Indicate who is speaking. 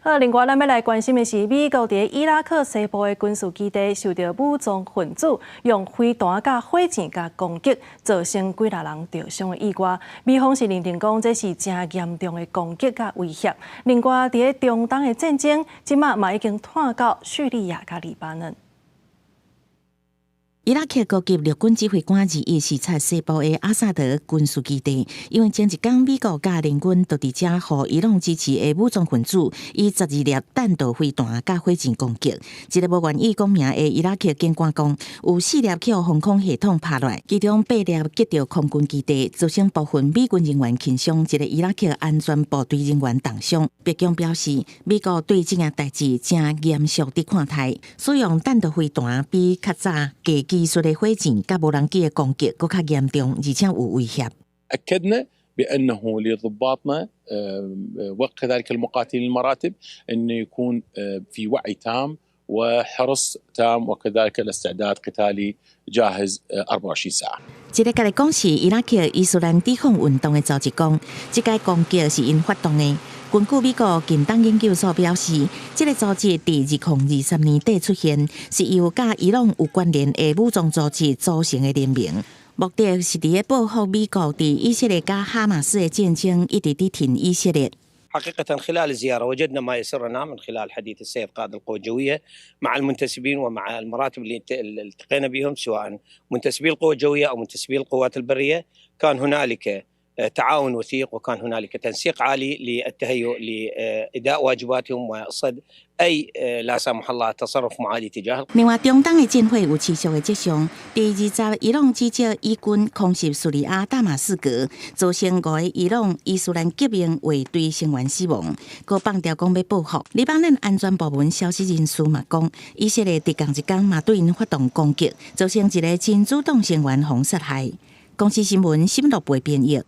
Speaker 1: 好，另外咱欲來關心的是，美國佇伊拉克西部的軍事基地受著武裝分子用飛彈佮火箭共攻擊，造成幾若人著傷的意外。美方是認定講這是誠嚴重的攻擊佮威脅。另外，佇中東的戰爭，這馬嘛已經湠到敘利亞佮黎巴嫩。
Speaker 2: 伊拉克高級陸軍指揮官21視察西部的阿薩德軍事基地，因為前一工美國佮聯軍就佇遮予伊朗支持的武裝分子以12粒彈道飛彈佮火箭攻擊。一个無願意講名的伊拉克警官講，有四粒予防空系統拍落來，其中八粒擊著空軍基地，造成部分美軍人員輕傷，一个伊拉克安全部隊人員重傷。白宮表示，美國對這件代誌誠嚴肅佇看待，使用彈道飛彈比較早低技術的火箭佮無人機的攻擊閣較嚴重，而且有威脅。
Speaker 3: أكدنا بأنه لضباطنا وكذلك المقاتلين المراتب أن يكون في وعي تام وحرص تام وكذلك الاستعداد قتالي جاهز 24 ساعة.
Speaker 2: 這个共你講是伊拉克伊斯蘭抵抗運動的組織講，這個攻擊是𪜶發動的。根據美國近東研究所表示，這个組織佇2023年底出現，是由佮伊朗有關聯的武裝組織組成的聯盟，目的是佇咧報復美國佇以色列佮哈馬斯的戰爭，一直佇挺以色列。
Speaker 4: حقيقة خلال الزيارة وجدنا ما يسرنا من خلال حديث السيد قائد القوة الجوية مع المنتسبين ومع المراتب اللي التقينا بهم، سواء منتسبي القوة الجوية أو منتسبي القوات البرية. كان هنالك تعاون وثيق وكان هنالك تنسيق عالي للتهيؤ لإداء واجباتهم وصد أي لا سمح الله تصرف معادي تجاه
Speaker 2: 另外，中東的戰火有持續的跡象。佇20伊朗指責以軍空襲敘利亞大馬士革，造成五个伊朗伊斯蘭革命衛隊成員死亡，閣放調講欲報復。黎巴嫩安全部門消息人士嘛講，以色列佇仝一工嘛對𪜶發動攻擊，造成一个真主黨成員予殺害。公視新聞沈樂貝編譯。